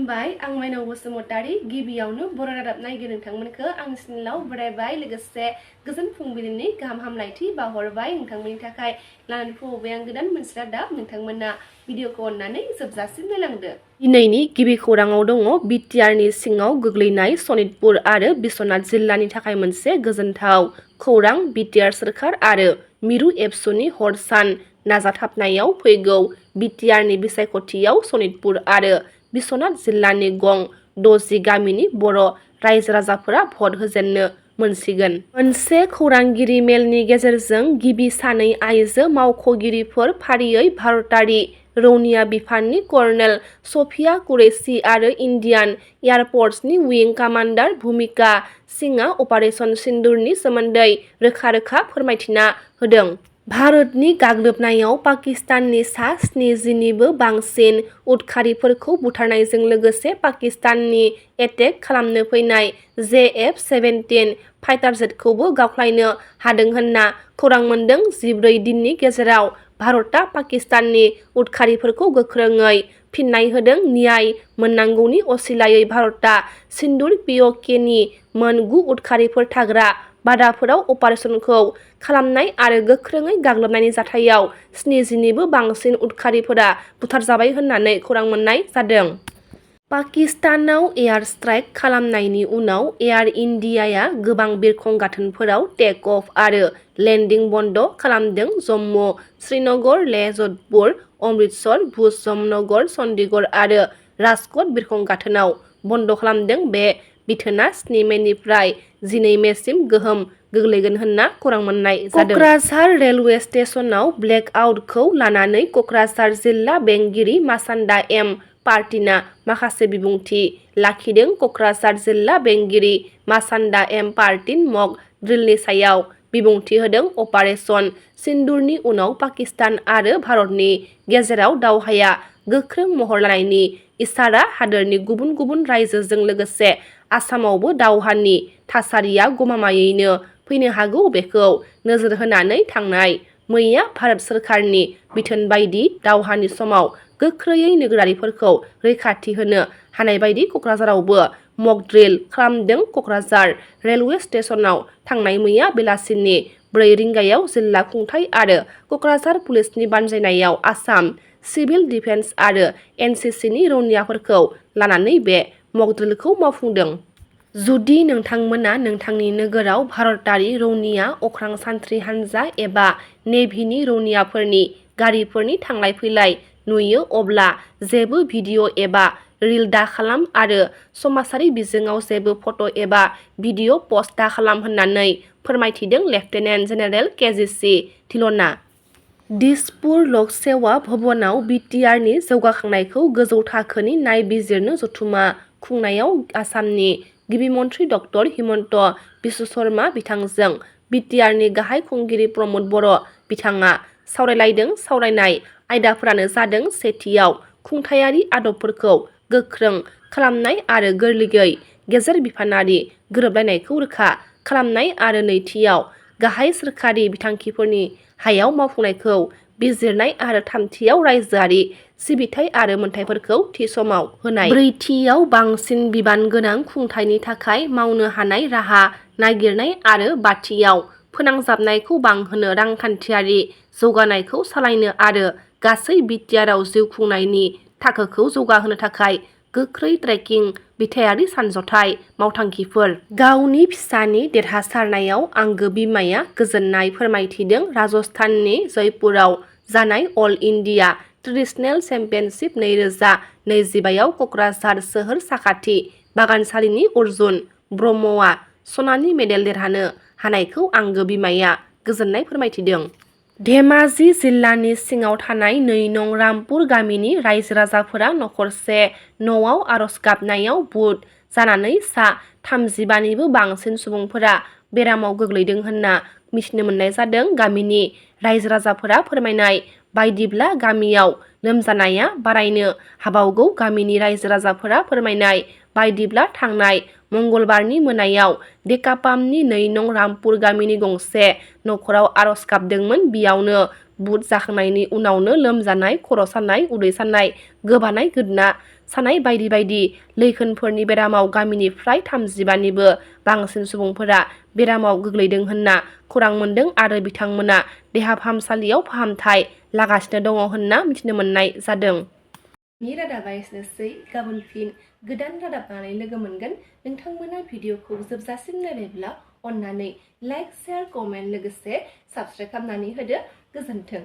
खुलुमबाय आं माइनाव बसुमतारी गिबियावनो बर'र नायगिर नोंथांमोनखौ आं चेनेलाव बरायबाय लोगोसे गोजोन फुंबिलिनि गाहाम हामलायथि बावहरबाय नोंथांमोननि थाखाय लानानै फैबाय आं गोदान मोनसे रादाब नोंथांमोना भिडिअखौ अननानै जोबजासिम नायलांदो। दिनैनि गिबि खौराङाव दङ बिटिआरनि सिङाव गोग्लैनाय सनितपुर आरो बिश्वनाथ जिल्लानि थाखाय मोनसे गोजोनथाव खौरां बिटिआर सोरखार आरो मिरु एबसुनि हर सान नाजाथाबनायाव फैगौ बिटिआरनि बिसायख'थियाव सनितपुर आरो बिश्वनाथ जिल्लानि गं 60 गामिनि बर' रायजो राजाफोरा भट होजेननो मोनसिगोन। मोनसे खौरांगिरि मेलनि गेजेरजों गिबि सानै आइजो मावख'गिरिफोर फारियै भारतारि रौनिया बिफाननि कर्नेल सफिया कुरैशी आरो इन्डियान एयार फर्सनि विं कामान्डार भूमिका सिंहआ अपारेशन सिन्दुरनि सोमोन्दै रोखा फोरमायथिना होदों। भारतनि गाग्लोबनायाव पाकिस्ताननि सा 70निबो बांसिन उदखारिफोरखौ बुथारनायजों लोगोसे पाकिस्ताननि एटेक खालामनो फैनाय JF-17 फाइटार जेटखौबो गावख्लायनो हादों होनना खौरां मोन्दों। 14 दिननि गेजेराव भारतआ पाकिस्ताननि उदखारिफोरखौ गोख्रोङै फिन्नाय होदों। न्याय मोननांगौनि असिलायै भारतआ सिन्दुर POKनि मोन 9 उदखारिफोर थाग्रा बादाफोराव अपारेशनखौ खालामनाय आरो गोख्रोङै गाग्लोबनायनि जाथायाव 70निबो बांसिन उदखारिफोरा बुथारजाबाय होननानै खौरां मोन्नाय जादों। पाकिस्तानाव एयार स्ट्राइक खालामनायनि उनाव एयार इन्डियाया गोबां बिरखं गाथोनफोराव टेक अफ आरो लेन्डिं बन्द खालामदों। जम्मु, श्रीनगर, लेह, जधपुर, अमृतसर, भुज, जामनगर, चन्डीगढ़ आरो राजक'ट बिरखं गाथोनाव बन्द खालामदों। बे बिथोना 7 मेनिफ्राय 12 मेसिम गोहोम गोग्लैगोन होनना खौरां मोन्नाय जादों। क'क्राझार रेलवे स्टेशनाव ब्लेक आउटखौ लानानै क'क्राझार जिल्ला बेंगिरि मासान्दा एम पार्टिना माखासे बिबुंथि लाखिदों। क'क्राझार जिल्ला बेंगिरि मासान्दा एम पार्टिन मक ड्रिलनि सायाव बिबुंथि होदों। अपारेशन सिन्दुरनि उनाव पाकिस्तान आरो भारतनि गेजेराव दावहाया गोख्रों महर लानायनि इसारा हादोरनि गुबुन गुबुन रायजोजों लोगोसे आसामावबो दावहानि थासारिया गमामायैनो फैनो हागौ। बेखौ नोजोर होनानै थांनाय मैया भारत सोरखारनि बिथोन बायदि दावहानि समाव गोख्रैयै नोगोरारिफोरखौ रैखाथि होनो हानाय बायदि क'क्राझारावबो मक ड्रिल खालामदों। क'क्राझार रेलवे स्टेशनाव थांनाय मैया बेलासिनि 4 रिंगायाव जिल्ला खुंथाय आरो क'क्राझार पुलिसनि बानजायनायाव आसाम सिभिल डिफेन्स आरो NCCनि रौनियाफोरखौ लानानै बे मक ड्रिलखौ मावफुंदों। जुदि नोंथांमोना नोंथांनि नोगोराव भारतारि रौनिया अख्रां सान्थ्रि हानजा एबा नेभिनि रौनियाफोरनि गारिफोरनि थांलाय फैलाय नुयो अब्ला जेबो भिडिअ' एबा रिल दाखालाम आरो समाजारि बिजोङाव जेबो फट' एबा भिडिअ' पस्ट दाखालाम होननानै फोरमायथिदों लेफ्टेनेन्ट जेनेरेल KGC धिलनआ। दिसपुर लक सेवा भवनाव बिटिआरनि जौगाखांनायखौ गोजौ थाखोनि नायबिजिरनो जथुमा खुंनायाव आसामनि गिबि मन्थ्रि डक्टर हिमन्त बिश्व शर्मा बिथांजों बिटिआरनि गाहाय खुंगिरि प्रमद बर' बिथाङा सावरायलायदों। सावरायनाय आयदाफोरानो जादों सेथियाव खुंथायारि आदबफोरखौ गोख्रों खालामनाय आरो गोरलैयै गेजेर बिफानारि गोरोबलायनायखौ रोखा खालामनाय आरो नैथियाव गाहाय सोरखारि बिथांखिफोरनि हायाव मावफुंनायखौ बिजिरनाय आरो थामथियाव रायजोआरि सिबिथाय आरो मोनथायफोरखौ थि समाव होनाय। ब्रैथियाव बांसिन बिबान गोनां खुंथायनि थाखाय मावनो हानाय राहा नागिरनाय आरो बाथियाव फोनांजाबनायखौ बांहोनो रांखान्थियारि जौगानायखौ सालायनो आरो गासै बिटिआरआव जिउ खुंनायनि थाखोखौ जौगाहोनो थाखाय गोख्रै ट्रेकिं बिथायारि सानज'थाय मावथांखिफोर। गावनि फिसानि देरहासारनायाव आंगो बिमाया गोजोननाय फोरमायथिदों। राजस्थाननि जयपुराव जानाय अल इन्डिया ट्रेडिशनेल चेम्पियनशिप 2025 आव क'क्राझार सोहोर साखाथि बागानसालिनि अर्जुन ब्रह्मआ सनानि मेडेल देरहानो हानायखौ आंगो बिमाया गोजोननाय फोरमायथिदों। धेमाजि जिल्लानि सिङाव थानाय 2 नं रामपुर गामिनि रायजो राजाफोरा नखरसे न'आव आरज गाबनायाव बुट जानानै सा 35निबो बांसिन सुबुंफोरा बेरामाव गोग्लैदों होनना मिथिनो मोननाय जादों। गामिनि रायजो राजाफोरा फोरमायनाय बायदिब्ला गामियाव लोमजानाया बारायनो हाबावगौ। गामिनि रायजो राजाफोरा फोरमायनाय बायदिब्ला थांनाय मंगलबारनि मोनायाव डेकापामनि 2 नं रामपुर गामिनि गंसे नखराव आरज गाबदोंमोन। बियावनो बुट जाखांनायनि उनावनो लोमजानाय, खर' सानाय, उदै सानाय, गोबानाय, गोदना सानाय बायदि बायदि लैखोनफोरनि बेरामाव गामिनि फ्राय 35निबो बांसिन सुबुंफोरा बेरामाव गोग्लैदों होनना खौरां मोन्दों आरो बिथांमोना देहा फाहामसालियाव फाहामथाय लागासिनो दङ होनना मिथिनो मोननाय जादों। नि रादाबा एसेनोसै। गाबोन फिन गोदान रादाब लानानै लोगो मोनगोन। नोंथांमोना भिडिअखौ जोबजासिम नायबायब्ला अन्नानै लाइक, शेयार, कमेन्ट लोगोसे साबस्क्राइब खालामनानै होदो। गोजोन्थों।